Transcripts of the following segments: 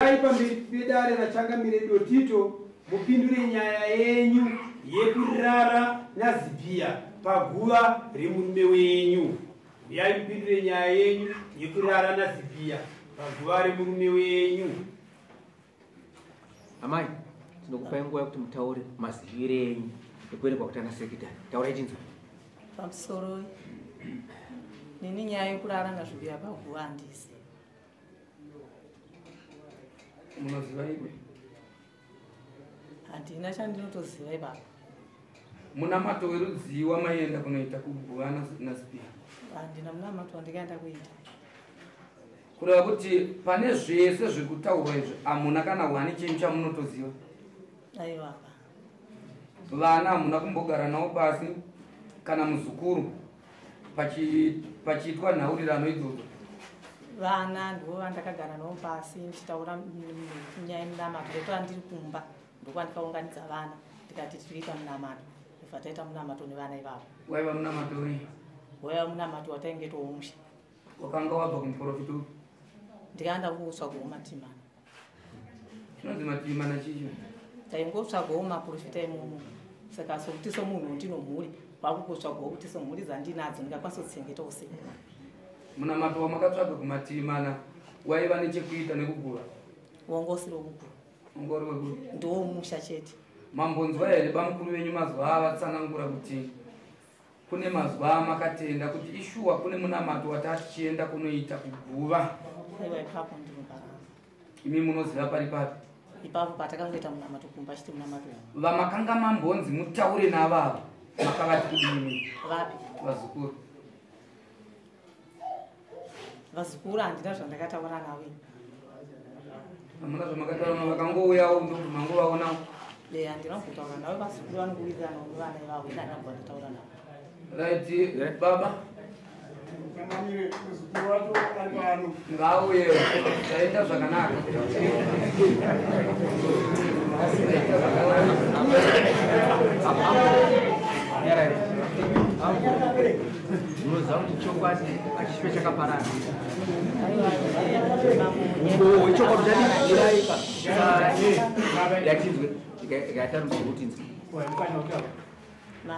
Uyai pamberi pedare raChangamire Dotito mupindure nyaya yenyu yekurara naZibhiya paguva remurume wenyu. Uyai mupindure nyaya yenyu yekurara naZibhiya paguva remurume wenyu. Amai, tinokupai nguva yekuti mutaure mazivire enyu ekuenda kwakutanga sekitari. Taurai tinzwe. Pamusoro nini nyaya yekurara naZibhiya paguva handisi. Munoziva iwe? Handina chandinotoziva ipapo. Munamato werudzii wamaienda kunoita kuguva naZibhiya? Handina munamato wandikaenda kuita. Kureva kuti pane zvese zviri kutaurwa izvi hamuna kana hwani chenyu chamunotoziva? Aiwa. Vana hamuna kumbogara navo pasi kana muzukuru pachiitwa nhaurirano idzodzo? Vana ndivo vandakagara navo pasi ndichitaura nyaya yemunamato. Ndatora ndiri kumba ndokwandikaunganidza vana ndikati tiriita munamato. Ndobva taita munamato nevana ivavo. Waiva munamato wei? Waiva munamato watainge tomusha. Wakanga wabva kumuprofita upi? Ndikaenda kutsvagawo matimana. Chinonzi matimana chicho? Taingotsvagawo maprofita imomo. Saka sokuti somunhu ndinomhuri kwakukotsvagawo kuti somhuri dzandinadzo ndingakwanisa kudzichengetawo sei. Munamato wamakatsvaga kumatimana waiva nechekuita nekuguva? Wanga usiri wekuguva. Wanga uri wekuti? Ndowomusha chete. Mambonzwa here bamukuru venyu mazuva avatsanangura kuti kune mazuva amakatenda kuti ishuwa kune munamato watatichienda kunoita kuguva? Aiwa, ipapo ndinoparamba. Imi munoziva pari papi? Ipapo patakangoita munamato kumba chete munamato. Vamakanga mambonzi mutaure navavo makavati kudini? Vapi? Vazukuru. Vazukuru handina zvandakataura navo. Hamuna zvamakataura navo, vakangouyawo ndokuti mangovaonawo? Eh, handina kumbotaura navo, vazukuru vanongowirirana nevana ivavo, ini handina kubva ndataura navo. Right, baba. Changamire, muzukuru wacho ari pano. Ngauye, zvaita zvakanaka. Zvaita zvakanaka. Munoziva kuti chokwadi hachife chakaparara. Chokwadi chadii? Yatinzwe, ikaita rutinzwe. Ma?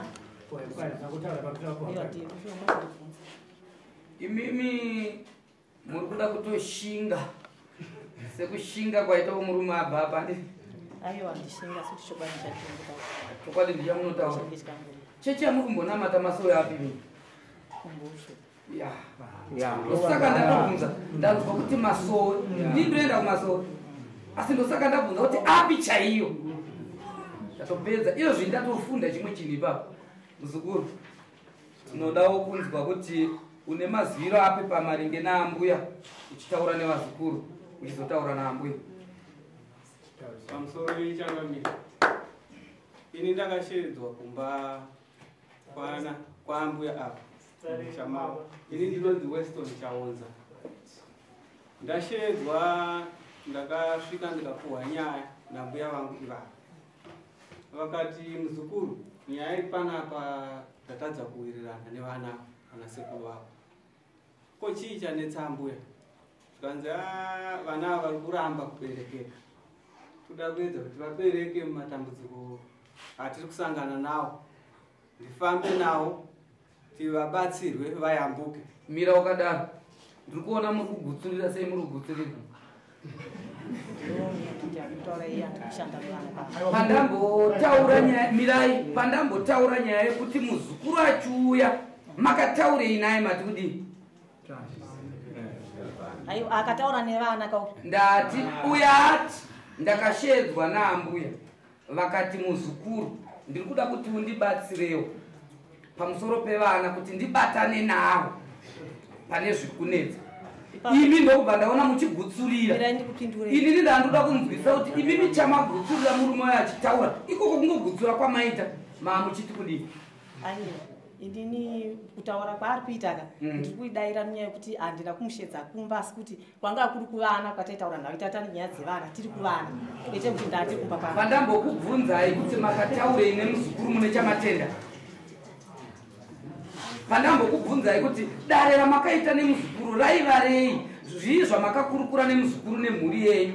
Imimi muri kuda kutoshinga sekushinga kwaitawo murume abva apa ndi? Aiwa, ndishinga sekuti chokwadi chatingu. Chokwadi ndichamunotaura. Chechi yamuri kumbonamata masowe api imi? Kumbushu. Ya. Ya. Ndosaka ndakabvunza, ndanzwa kuti masowe. Ndini ndoenda kumasowe. Asi ndosaka ndabvunza kuti api chaiyo. Ndatopedza. Iyo ndatofunda chimwe chinhu ipapo. Muzukuru, tinodawo kunzwa kuti une maziviro api pamaringe naambuya uchitaura nevazukuru uchizotaura naambuya. Pamusoro yechangamire, ini ndakashevedzwa kumba kwana kwaambuya apa Chamawa. Ini ndinonzi Weston Chaonza. Ndashevedzwa, ndakasvika ndikapuhwa nyaya nambuya vangu ivava. Vakati muzukuru, nyaya iri panapa tatadza kuwirirana nevana vana sekuru vavo. Ko chii chanetsa ambuya? Zvikanzi vana ava vari kuramba kuberekeka. Toda kuedza kuti vabereke mumatambudziko atiri kusangana nawo. Ndifambe nawo tivabatsirwe vayambuke. Mira wakadaro. Ndiri kuona muri kugutsurira sei muri kugutsurira? Pandambotaura nyaya, mirai, pandambotaura nyaya yekuti muzukuru achiuya, makataurei naye mati kudii? Aiwa, akataura nevana ka. Ndati uyati ndakashedzwa naambuya vakati muzukuru ndiri kuda kuti undibatsirewo pamusoro pevana kuti ndibatane navo pane zviri kunetsa. Imi ndokubva ndaona muchigutsurira. Inini ndandoda kunzwisa kuti imimi chamagutsurira murume wayo achitaura ikoko kungogutsura kwamaita maamuchiti kudii? Aiwa, inini kutaura kwaari kuita ka ndiri kuidaira munyaya yekuti handina kumushedza kumba, asi kuti kwanga kuri kuvana kwataitaura nhau itata nyaya dzevana tiri kuvana kwete kuti ndati kumba kwangu. Pandambokubvunzai kuti makataurei nemuzukuru mune chamatenda, pandambokubvunzai kuti dare ramakaita nemuzukuru raiva rei, zvii zvamakakurukura nemuzukuru nemhuri yenyu,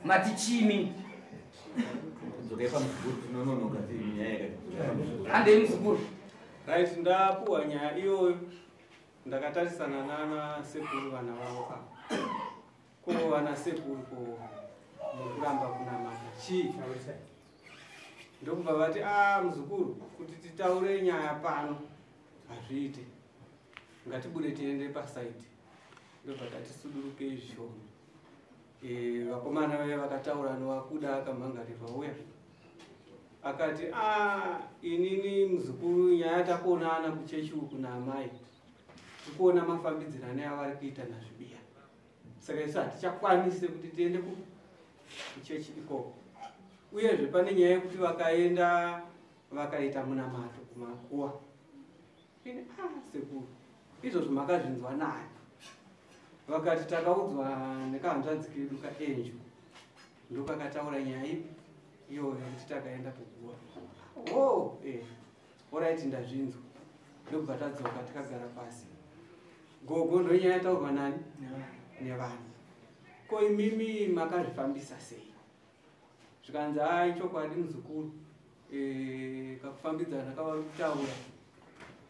Mati chimi. Handei muzukuru. Right, ndapuwa nyaya iyoyo. Ndakatarisana nana sekuru vana vavo apa. Ko vana sekuru ko mukuramba kunamata chii? Ndokubva vati muzukuru, kuti titaure nyaya pano hazviite, ngatibude tiende pasaidi. Ndobva tati sudurukei zvishoma. Vakomana vaya vakataura novakuda akamhangarirwa uya akati inini muzukuru, nyaya takuonana kuchechi uku naamai, tikuona mafambidzirano avari kuita nazvibiya, saka isu hatichakwanisi kuti tiende kuchechi ikoko. Uyezve pane nyaya yekuti vakaenda vakaita munamato kumakuwa. Ini sekuru, izvozvo makazvinzwa nani? Vakati takaudzwa nekahanzvadzi kedu kaenjo, ndokakataura nyaya ipi iyoyo yekuti takaenda kuguwa. Alright, ndazvinzwa. Ndobva tadzoka tikagara pasi. Gogo, ndonyaya yataurwa nani nevanhu. Ko imimi makazvifambisa sei? Zvikanzi ai chokwadi muzukuru, kakufambidzana kavari kutaura,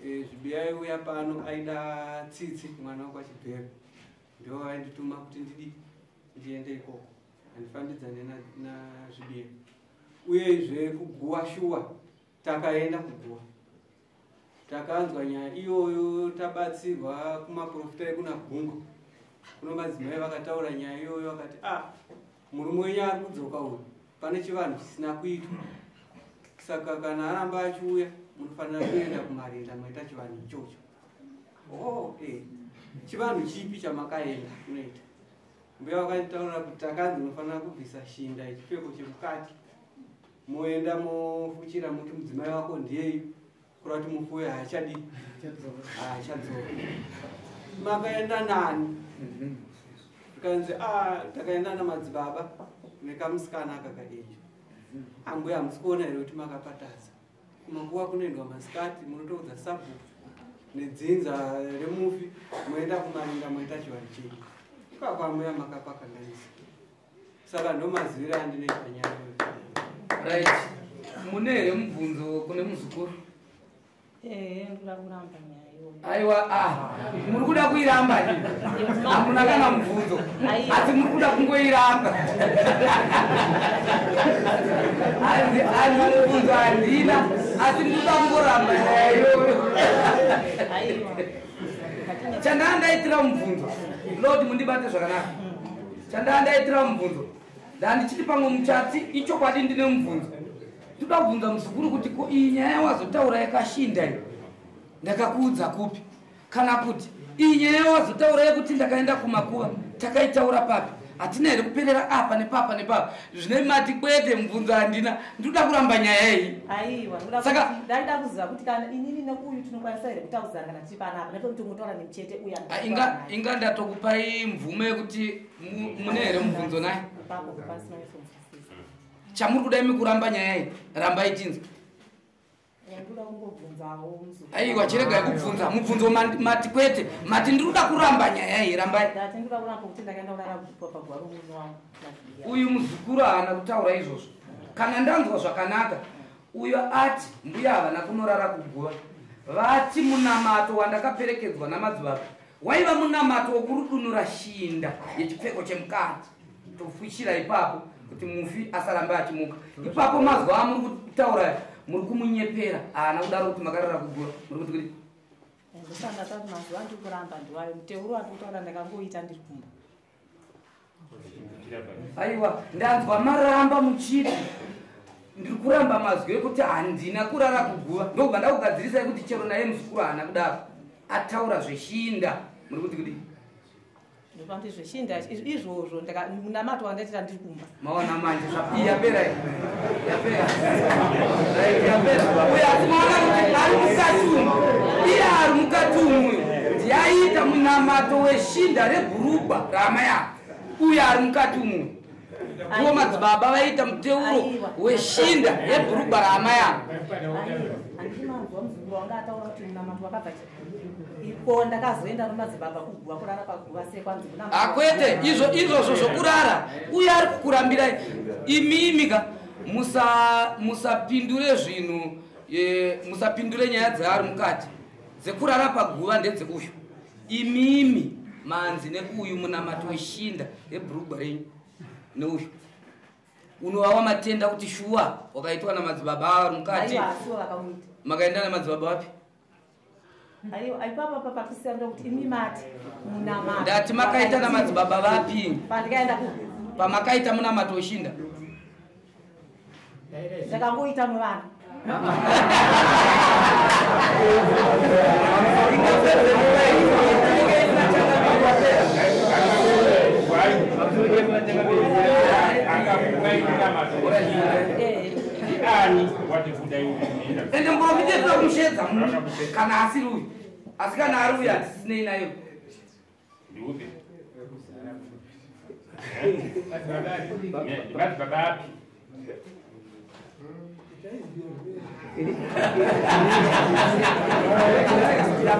Zvibiya uya pano aida tsitsi mwana wekwaChibhero, ndo vaindituma kuti ndidi ndiende ikoko handifambidzane naZvibiya. Uyezve kuguwa shuwa takaenda kuguwa, takanzwa nyaya iyoyo, tabatsirwa kumaprofita ekuna Gungo. Kuno madzimai vakataura nyaya iyoyo, vakati murume wenyu ari kudzoka uyu, pane chivanhu chisina kuitwa, saka kana aramba achiuya munofanira kuenda kumarinda moita chivanhu ichocho. Chivanhu chipi chamakaenda kunoita? Mbuya vakanditaurira kuti takanzi munofanira kubvisa shinda yechipfeko chemukati, moenda mofuchira, muti mudzimai wako ndiyeyu, kureva kuti mufi uyu haachadii, haachadzoka. Makaenda nani? Zvikanzi takaenda namadzibaba nekamusikana aka kaenjo. Ambuya, hamusi kuona here kuti makapatadza? Kumakuwa kunoendwa masikati, munotoudza sabhuku nedzinza remufi, moenda kumarinda moita chivanhu chenyu. Ipapo ambuya makapakanganisa. Saka ndomaziviro andinoita nyaya iyoyo. Right, mune here mubvunzo kune muzukuru? Ehe, ndoda kuramba nyaya iyoyo. Aiwa, muri kuda kuiramba, hamuna kana mubvunzo, asi muri kuda kungoiramba. Ani mubvunzo handina, asi ndinoda kungoramba nyaya iyoyo. Chandaa ndaitira mubvunzo, Lord mundibate zvakanaka. Chandaa ndaitira mubvunzo, ndandichiti pamwe muchati ichokwadi ndine mubvunzo. Toda kubvunza muzukuru kuti ko iyi nyaya wazotaura yakashinda iyi ndakakuudza kupi? Kana kuti iyi nyaya wazotaura yekuti ndakaenda kumakuva takaitaura papi? Hatina here kuperera apa nepapa nepapa? Zvine mati kwete, mubvunzo handina, ndinoda kuramba nyaya iyi. Aiwa, Saka- ndaida kuziva kuti kana inini neuyu tinokwanisa here kutaudzana kana tiri panapa, nekuti tingotaura nemuchete uyu. Inga ndatokupai mvumo yekuti mune here mubvunzo naye? Ipapo pasina kutonzwisisa. Chamuri kuda imi kuramba nyaya iyi, rambai tinzwa. Ndoda kungobvunzawo muzukuru. Aiwa, chiregai kubvunza mubvunzo, mati kwete, mati ndiri kuda kuramba nyaya iyi, rambai. Ndati ndoda kuramba kuti ndakaenda kurara paguva romurume wangu naZvibiya. Uyu muzukuru haana kutaura izvozvo. Kana ndanzwa zvakanaka, uyo ati mbuya havana kunorara kuguva, vati munamato wandakaperekedzwa namadzibaba waiva munamato wokurudunura shinda yechipfeko chemukati, tofushira ipapo kuti mufi asaramba achimuka. Ipapo mazwa amuri kutaura muri kumunyepera, haana kudaro kuti makarara kuguva. Muri kuti kudii? Ndosaka ndati mazuva andiri kuramba ndiwayo, muteuro wandiri kutaura ndakangoita ndiri kumba. Aiwa, ndanzwa maramba muchiti ndiri kuramba mazwi ekuti handina kurara kuguva, ndobva ndakugadzirisai kuti chero naye muzukuru haana kudaro, ataura zveshinda. Muri kuti kudii? Ndopandi zveshinda izvozvo, munamato wandaitira ndiri kumba. Maona manje iyi yapera, iyi yapera. Right, yapera. Uyo asi maona kuti ari mukati umu, iye ari mukati umu uyu ndiaita munamato weshinda rebhurugwa rama yako. Uyo ari mukati umu ndiwo madzibaba vaita muteuro weshinda yebhurugwa rama yako. Handiti manzwa muzukuru Wanga ataura kuti munamato wakabva iko ndakazoenda nomadzibaba kuguva kurara paguva sekwanzi munamato. Akwete izvo izvozvo zvokurara uye ari kukurambirai imimi ka musapindure zvinhu musapindure nyaya dzeari mukati dzekurara paguva ndedzeuyu imimi manzi nekuuyu munamato weshinda yebhurugwa renyu neuyu unovawa matenda kuti shuwa wakaitwa namadzibaba ari mukati. Makaenda namadzibaba vapi? Aiwa ipapa pakusiyana kuti imi mati munamato. Ndati makaita namadzibaba vapi? Pandikaenda ku pamakaita munamato weshinda ndakangoita muvana. Ende muromite toda kumushedza kana asiri uyu asi kana ari uyu hatisinei nayo.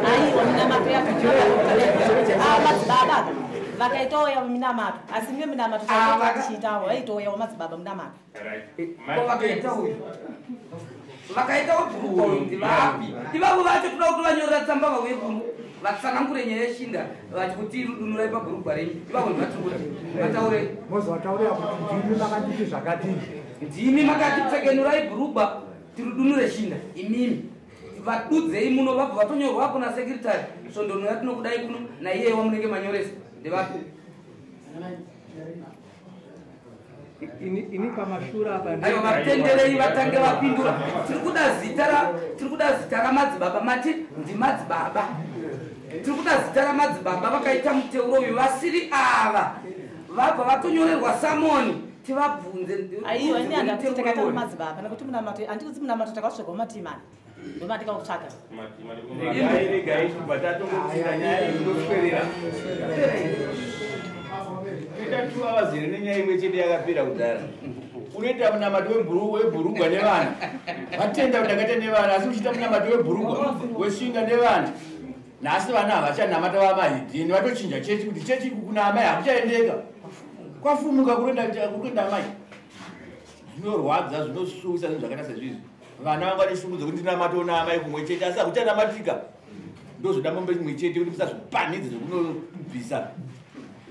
Aiwa minamato yaamadzibaba vakaitouya minamato asi mimwe minamato tichiitawo vaitouyawo madzibaba minamato. Vakaita uyu vakaita webhurugwa uyu ndivapi ivavo vacho toda kuti vanyorera tsamba vauye kuno vatsanangure nyaya yeshinda vachikuti rudunurai pabhurugwa renyu ivavo ndivatikuda vataurei mozovataurira kuti ndimi makanditi zvakadini ndimi makati pfekenurai bhurugwa tirudunure shinda imimi vadudzei muno vabva vatonyorwapo nasekiritari svondo rino yatinokudai kuno naiyewa munenge manyoresa ndevapi ini pamashura apa. Aiwa vatenderei vatange vapindura. Tiri kuda zita ramadzibaba mati ndimadzibaba. Tiri kuda zita ramadzibaba vakaita muteuro uyu vasiri ava vabva vatonyorerwa samoni tivabvunze. Aiwa ini handati takaita madzibaba nekuti munamato handikuti munamato takatsvaga mumatimani ndomandikakutsvaga. Regai kubva tatongopinda nyaya inoswerera. Toita 2 hours here nenyaya imwe chete yakapera kudhara. Unoita munamato webhurugwa nevana. Vatenda kuti ndakaita nevana asi uchiita munamato webhurugwa weshinda nevana. Nhasi vana havachanamata vamahidhini vatochinja chechi kuti chechi kuna amai hakuchaendeka. Kwafumuka kunoenda amai. Zvinorwadza zvinosuwisa zvinhu zvakaita sezvizvi. Vana vanga vane shungu dzekuti ndinamatawo naamai kumwe chete asi hakuchanamatika. Ndozvoda mombe imwe chete kuti musazvipanidze zvekunobvisa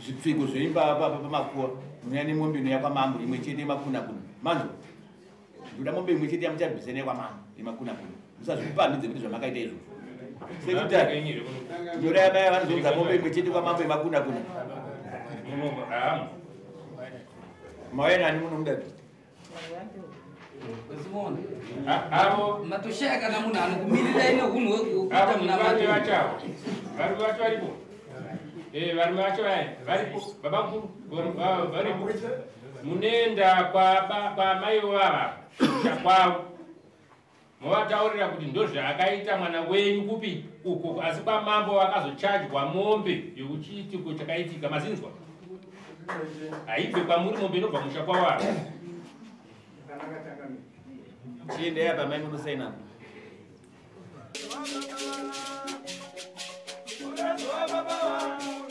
zvipfeko zveimba pamakuva. Munouya nemombe inoya kwamambo imwe chete yemakunakuna. Manzwa? Ndoda mombe imwe chete yamuchabvisa nekwamambo yemakunakuna. Musazvipanidze kuti zvamakaita izvozvo. Sekretary, ndoda amai vanozounza mombe imwe chete kwamambo yemakunakuna. Mauya nani muno mudadi? Avo matoshaya kana munhu anokumirirai nehunhu hwekuita munamato. Varume vacho varipo. Varume vacho varipo. Babamukuru varipo. Munoenda kwamai vava kumusha kwavo movataurira kuti ndozvaakaita mwana wenyu kupi uko asi kwamambo vakazochajwa mombe yekuchiitiko chakaitika mazinzwa. Haibve kwamuri mombe inobva musha kwavo. Chiendei apa mai munosaina. Baba.